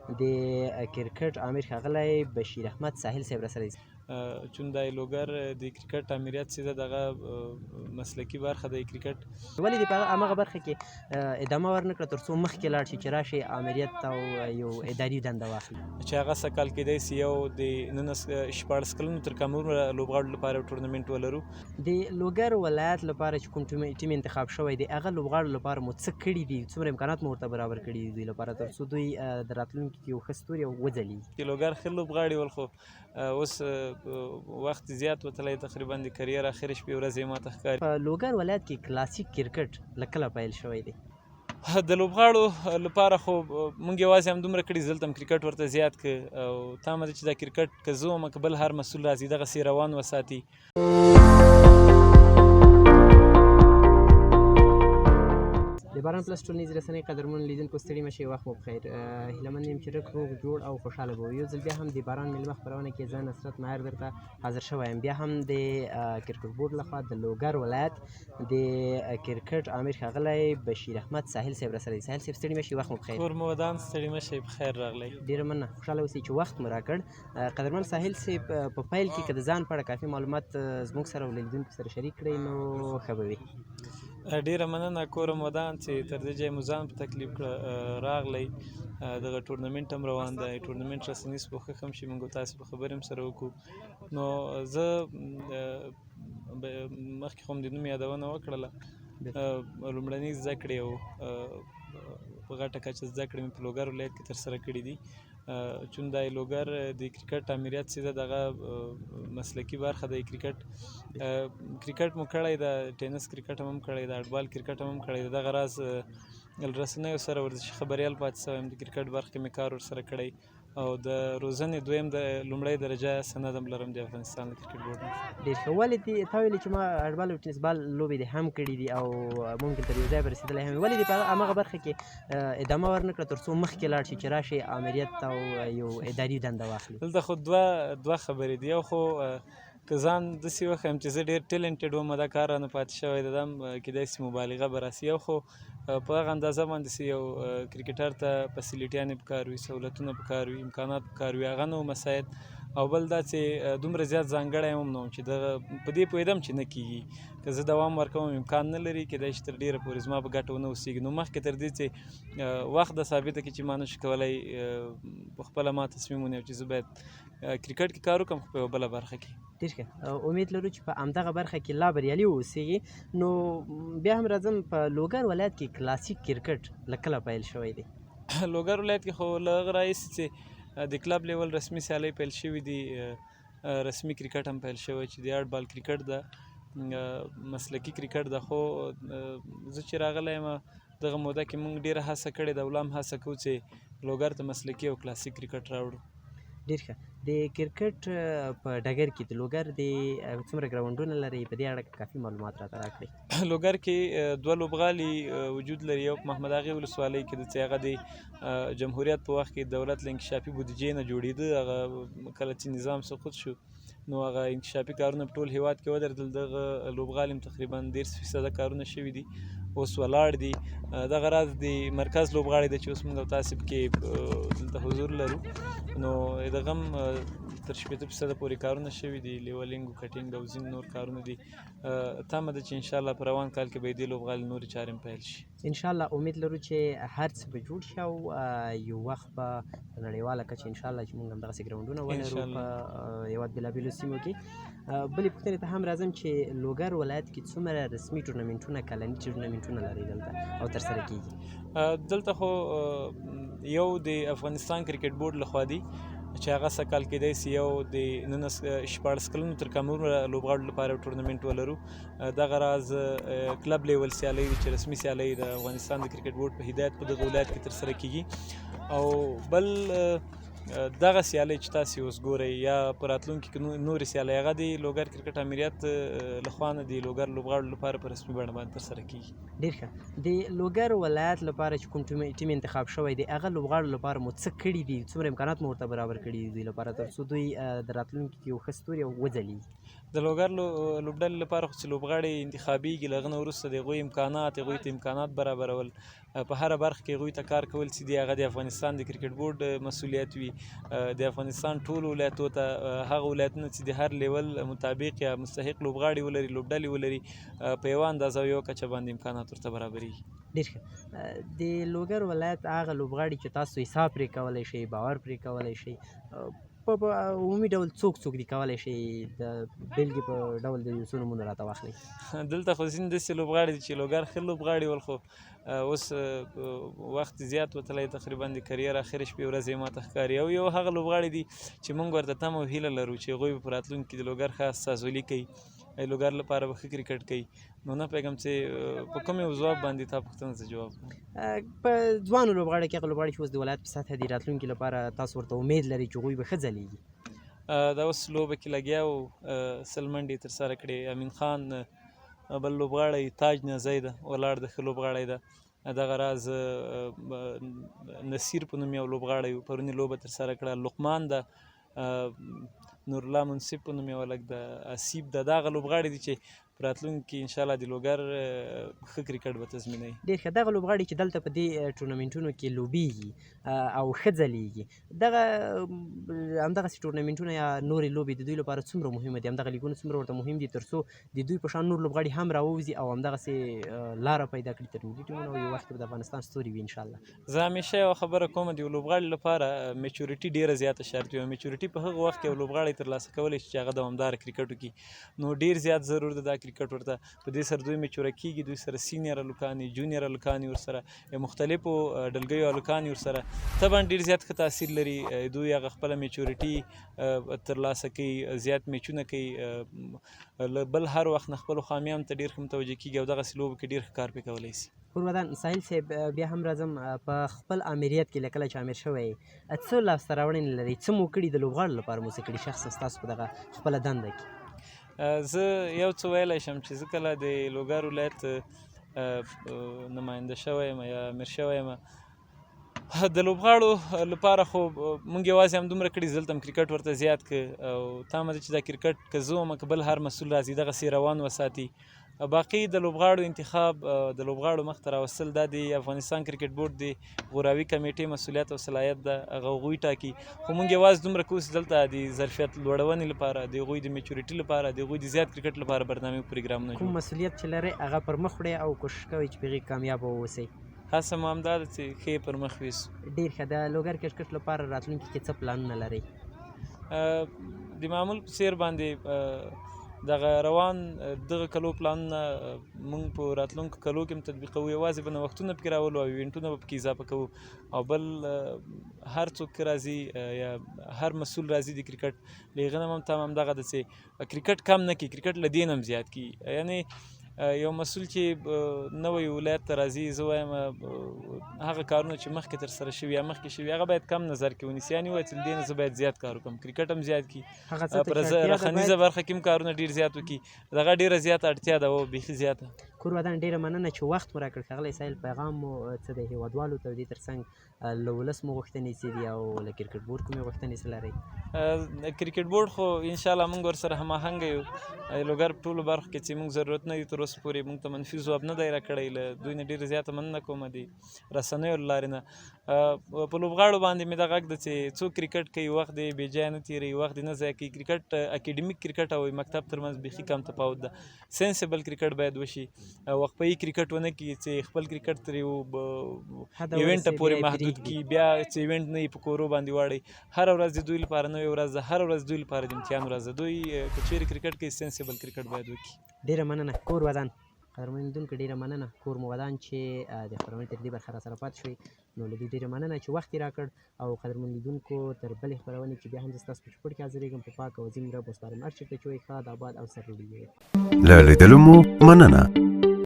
د کرکټ آمر ښاغلی بشیر احمد ساحل صاحب راسره دی. چون د لوګر د کرکټ آمریت چې ده دغه مسلکي برخه د کرکټ، ولې دې په هماغه برخه کې ادامه ورنکړه تر څو مخکې لاړ شي چې راشي آمریت او یو اداري دنده واخلي؟ چې هغه سږکال کېدای سي یو د 19 16 کلونو تر کم عمره لوبغاړو لپاره یو ټورنمنټ ولرو. د لوګر ولایت لپاره چې کوم ټیم انتخاب شوی دی، هغه لوبغاړو لپاره مو څه کړي دي، څومره امکانات مو ورته برابر کړي دي دوی لپاره تر څو دوی د راتلونکي کې یو ښه ستوري او وځلېږي؟ د لوګر ښه لوبغاړي ول، خو اوس وخت زیات وتلی، تقریبا د کریر اخرې شپې ورځې ماته ښکاري. په لوګر ولایت کې کلاسیک کرکټ له کله پیل شوی دی؟ د لوبغاړو لپاره خو مونږ یوازې همدومره کړي، دلته هم کرکټ ورته زیات که او تمه ده چې دا کرکټ که زه وم که بل هر مسؤل راځي دغسې روان وساتي. د باران پلس ټولنیزې رسنۍ قدرمن لیدونکو، ستړي مه شئ، وخت مو پخیر. هیله مند یم چې رک روغ جوړ او خوشحاله به یو ځل بیا هم د باران میلمه خپرونه کې زه نصرت ماهر درته حاضر شوی یم. بیا هم د کرکټ بورډ لخوا د لوګر ولایت د کرکټ آمر ښاغلی بشیر احمد ساحل صاحب راسره دی. ساحل صاحب، ستړي مه شئ، وخت مو پخیر. کور مو ودان، ستړي مه شئ، پخیر راغلی. ډېره مننه، خوشحاله اوسئ چې وخت مو راکړ. قدرمن ساحل صاحب، په پیل کې که د ځان په اړه کافي معلومات زموږ سره او له لیدونکو سره شریک کړئ نو ښه به وي. ډېره مننه، کور مو ودان چې تر دې ځایه مو ځان په تکلیف کړه راغلی. دغه ټورنمنټ هم روان دی، ټورنمنټ رسنیز پوښښ هم شي، موږ تاسو په خبرې هم سره وکړو. نو زه مخکې خو هم د نوم یادونه وکړله، لومړنۍ زده کړې او په غټه کچه زده کړې مې په لوګر ولایت کې ترسره کړې دي. چون د لوګر د کرکټ آمریت چې ده دغه مسلکي برخه د کرکټ، کرکټ مو کړی ده، ټینس کرکټ هم کړی ده، هډبال کرکټ هم کړی ده. دغه راز رسنیو سره ورزشي خبریال پاتې شوی یم، د کرکټ برخه کې مې کار ورسره کړی او د روزنې دویم د لومړۍ درجه سند هم لرم د افغانستان د کرکټ بورډ. ډېر ښه. ولې دې تا ویلې چې ما هډبال او ټینس بال لوبې دې هم کړې دي او ممکن تر یو ځای به رسېدلی هم، ولې دې په هماغه برخه کې ادامه ورنکړه تر څو مخکې لاړ شي چې راشي آمریت او یو اداري دنده واخلي؟ دلته خو دوه خبرې دي. یو خو که ځان داسې وښیم چې زه ډېر talented وم، دا کار رانه پاتې شوی دی، دا هم کېدای شي مبالغه به راسي. یو خو په هغه اندازه باندې چې یو کرکټر ته فسیلیټیانې پکار وي، سهولتونه پکار وي، امکانات پکار وي، هغه نه و مساعد. او بل دا چې دومره زیات ځانګړی هم نه وم چې دغه په دې پوهېدم چې نه کېږي، که زه دوام ورکوم امکان نه لري، کېدای شي تر ډېره پورې زما په ګټه ونه اوسېږي. نو مخکې تر دې چې وخت دا ثابته کړي چې ما نه شو کولی، په خپله ما تصمیم ونیو چې زه باید کرکټ کې کار وکړم، خو په یوه بله برخه کې. ډېر ښه، امید لرو چې په همدغه برخه کې لا بریالي واوسېږي. نو بیا هم راځم، په لوګر ولایت کې کلاسیک کرکټ له کله پیل شوی دی؟ لوګر ولایت کې خو له هغه راهیسې چې د کلب لیول رسمي سیالۍ پیل شوي دي، رسمي کرکټ هم پیل شوی چې د هارډ بال کرکټ ده، مسلکي کرکټ ده. خو زه چې راغلی یم دغه موده کې موږ ډېره هڅه کړې ده او لا هم هڅه کوو چې لوګر ته مسلکي او کلاسیک کرکټ راوړو. ډېر ښه. د کرکټ په ډګر کې د لوګر د څومره ګراونډونه لري، په دې اړه کافي معلومات راته راکړئ؟ لوګر کې دوه لوبغالي وجود لري. یو په محمد اغې ولسوالۍ کې ده چې هغه د جمهوریت په وخت کې دولت له انکشافي بودیجې نه جوړېده. هغه کله چې نظام سقوط شو نو هغه انکشافي کارونه په ټول هیواد کې ودرېدل. دغه لوبغالي هم تقریبا 30% کارونه شوي دي، اوس ولاړ دي. دغه راز د مرکز لوبغالی دی چې اوس موږ او تاسې پکې دلته حضور لرو، نو دغه هم تر 60% پورې کارونه شوي دي، لیولینګ او کټینګ او ځینې نور کارونه دي. تمه ده چې انشاءالله په روان کال کې به یې دې لوبغالي نورې چارې هم پیل شي. انشاءالله امید لرو چې هر څه به جوړ شي او یو وخت به په نړیواله کچه انشاءالله چې موږ همدغسې ګراونډونه ولرو په هېواد بېلابېلو سیمو کې. بلې پوښتنې ته هم راځم چې لوګر ولایت کې څومره رسمي ټورنمنټونه، کلني ټورنمنټونه لري دلته او ترسره کېږي؟ دلته خو یو د افغانستان کرکټ بورډ لخوا دي چې هغه سږکال کېدای شي یو د 19 16 کلونو تر کم عمره لوبغاړو لپاره یو ټورنمنټ ولرو. دغه راز کلب لیول سیالۍ دي چې رسمي سیالۍ د افغانستان د کرکټ بورډ په هدایت په دغه ولایت کې ترسره کېږي. او بل دغه سیالۍ چې تاسې اوس ګورئ یا په راتلونکي کې نورې سیالۍ، هغه د لوګر کرکټ آمریت لخوا نه د لوګر لوبغاړو لپاره په رسمي بڼه باندې ترسره کېږي. ډېر ښه. د لوګر ولایت لپاره چې کوم ټیم انتخاب شوی دی، هغه لوبغاړو لپاره مو څه کړي دي، څومره امکانات مو ورته برابر کړي دي دوی لپاره تر څو دوی د راتلونکي کې یو ښه ستوري او وځلېږي؟ د لوګر لوبډلې لپاره خو چې لوبغاړي انتخابېږي، له هغه نه وروسته د هغوی امکانات، هغوی ته امکانات برابرول، په هره برخه کې هغوی ته کار کول چې دي هغه د افغانستان د کرکټ بورډ مسولیت وي. د افغانستان ټولو ولایتو ته هغه ولایتونه چې د هر لیول مطابق یا مستحق لوبغاړي ولري، لوبډلې ولري، په یوه اندازه او یوه کچه باندې امکانات ورته برابریږي. ډېر ښه. د لوګر ولایت هغه لوبغاړي چې تاسو حساب پرې کولی شئ، باور پرې کولی شئ، په عمومي ډول څوک څوک دي کولی شئ د بېلګې په ډول د یو څو نومونه راته واخلئ؟ دلته خو ځینې داسې لوبغاړي دي چې لوګر ښه لوبغاړي ول، خو اوس وخت زیات وتلی، تقریبا د کریر اخرې شپې ورځې ماته ښکاري. او یو هغه لوبغاړي دي چې موږ ورته تمه او هیله لرو چې هغوی به په راتلونکي کې د لوګر ښه استازولي کوي، لوګر لپاره به ښه کرکټ کوي. نو نه پوهېږم چې په کوم یو ځواب باندې تا پوښتنه زه جواب کړم. په ځوانو لوبغاړو کې هغه لوبغاړي چې اوس د ولایت په سطحه دي، راتلونکي لپاره تاسو ورته امید لرئ چې هغوی به ښه ځلېږي؟ دا اوس لوبه کې لګیا و، 20 منډې ترسره کړې. امین خان بل لوبغاړی، تاج نزی ده ولاړ ده، ښه لوبغاړی ده. دغه راز نصیر په نوم یو لوبغاړی و، پروني لوبه ترسره کړه. لقمان ده، نورالله منصف په نوم یو هلک ده، اسیب ده. دا هغه لوبغاړي دي چې په راتلونکي کې انشاءالله د لوګر ښه کرکټ به تضمینوي. ډېر ښه. دغه لوبغاړي چې دلته په دې ټورنمنټونو کې لوبیږي او ښه ځلېږي، دغه همدغسې ټورنمنټونه یا نورې لوبې د دوی لپاره څومره مهمه دي؟ همدغه لیګونه څومره ورته مهم دي تر څو د دوی په شان نور لوبغاړي هم راووځي او همدغسې لاره پیدا کړي تر ملي ټیمونو او یو وخت به د افغانستان ستوري وي انشاءالله؟ زه همیشه یوه خبره کوم، د یو لوبغاړي لپاره میچورټي ډېره زیاته شرط وي، او میچورټي په هغه وخت کې یو لوبغاړی ترلاسه کولی شي چې هغه دوامداره کرکټ وکړي. نو ډېر زیات ضرور ده دا کرکټ ورته، په دې سره دوی میچوره کېږي، دوی سره سینیر هلکان، جونیر هلکان ورسره، مختلفو ډلګیو هلکان ورسره طبعا ډېر زیات ښه تاثیر لري. دوی هغه خپله میچورټي ترلاسه کوي، زیات میچونه کوي، له بل هر وخت نه خپلو خامیانو ته ډېر ښه متوجه کېږي او دغسې لوبو کې ډېر ښه کار پرې کولی شي. کور ودان ساحل صاحب، بیا هم راځم په خپل آمریت کې له کله چې امیر شوی څه لاسته راوړنې لرئ، څه مو کړي د لوبغاړو لپاره مو څه کړي شخصا ستاسو په دغه خپله دنده کې؟ زه یو څه ویلی شم چې زه کله د لوګر ولایت نماینده شوی یم یا امیر شوی یم، د لوبغاړو لپاره خو موږ یوازې همدومره کړي، دلته هم کرکټ ورته زیات کړ او تمه ده چې دا کرکټ که زه وم که بل هر مسؤل راځي دغسې روان وساتي. باقي د لوبغاړو انتخاب، د لوبغاړو مخته راوستل، دا د افغانستان کرکټ بورډ د غوراوي کمیټې مسؤلیت او صلاحیت ده، هغه هغوی ټاکي. خو موږ یوازې دومره کوو چې دلته د ظرفیت لوړونې لپاره، د هغوی د میچورټي لپاره، د هغوی د زیات کرکټ لپاره برنامې او پروګرامونه کوم جوړ. مسؤلیت چې لرئ هغه پر مخ وړئ او کوشش کوئ چې په هغې کامیاب واوسئ؟ هڅه مو همدا ده چې ښه یې پر مخ ویسو. ډېر ښه. د لوګر کرکټ لپاره راتلونکي کې څه پلانونه لرئ؟ د معمول په څېر باندې دغه روان دغه کلو پلانونه موږ په راتلونکو کلو کې هم تطبیقوو. یوازې به نوښتونه پکې راولو او ایونټونه به پکې اضافه کوو، او بل هر څوک که راځي یا هر مسؤل راځي د کرکټ له هغه نه هم تمه همدغه ده چې کرکټ کم نه کړي، کرکټ له دې نه هم زیات کړي. یعنې یو مسؤل چې نوی ولایت ته راځي، زه وایم هغه کارونه چې مخکې ترسره شوي یا مخکې شوي هغه باید کم نظر کې ونیسي، یعنې ووایي چې له دې نه زه باید زیات کار وکړم، کرکټ هم زیات کړي، هغه څه ته پر چې اړتیا ده رخنیزه باید برخه کې هم کارونه ډېر زیات وکړي. دغه ډېره زیاته اړتیا ده او بیخي زیاته. کور ودان، ډېره مننه چې وخت مو راکړ. ښاغلی ساحل، پیغام مو څه دی هېوادوالو ته، دې ترڅنګ له ولس مو غوښتنې څه دي او له کرکټ بورډ کومې غوښتنې څه لرئ؟ کرکټ بورډ خو انشاءالله موږ ورسره هماهنګه یو. لوګر په ټولو برخو کې چې موږ ضرورت نه دی تر اوسه پورې موږ ته منفي ځواب نه دی راکړی، له دوی نه ډېره زیاته مننه کوم د رسنیو له لارې نه. په لوبغاړو باندې مې دا غږ ده چې څوک کرکټ کوي وخت دې بې ځایه نه تېروي، وخت دې نه ضایع کوي. کرکټ اکیډمیک کرکټ او مکتب ترمنځ بیخي کم تفاوت ده. سنسیبل کرکټ باید وشي، وقفه یي کرکټ ونه کړي چې خپل کرکټ تر یو حده ایونټ ورسېږي، پورې بیا یې محدود پرېږدي. کړي، بیا چې ایونټ نه وي په کورو باندې واړوي. هره ورځ د دوی لپاره نوې ورځ ده، هره ورځ دوی لپاره د امتحان ورځ ده. دوی که چیرې کرکټ کوي سنسیبل کرکټ باید وکړي. ډېره مننه، کور ودان. قدرمن لیدونکو ډېره مننه، کور مو ودان چې د خپرونې تر دې برخه را سره پاتې شوئ. نو له دوی ډېره مننه چې وخت یې راکړ. او قدرمن لیدونکو تر بلې خپرونې چې بیا هم زه ستاسو په چوپړ کې حاضرېږم، په پاک او عظیم رب وسپارم. هر چېرته چې وئ ښاد، آباد او سرلوړي وئ. له لیدلو مو مننه.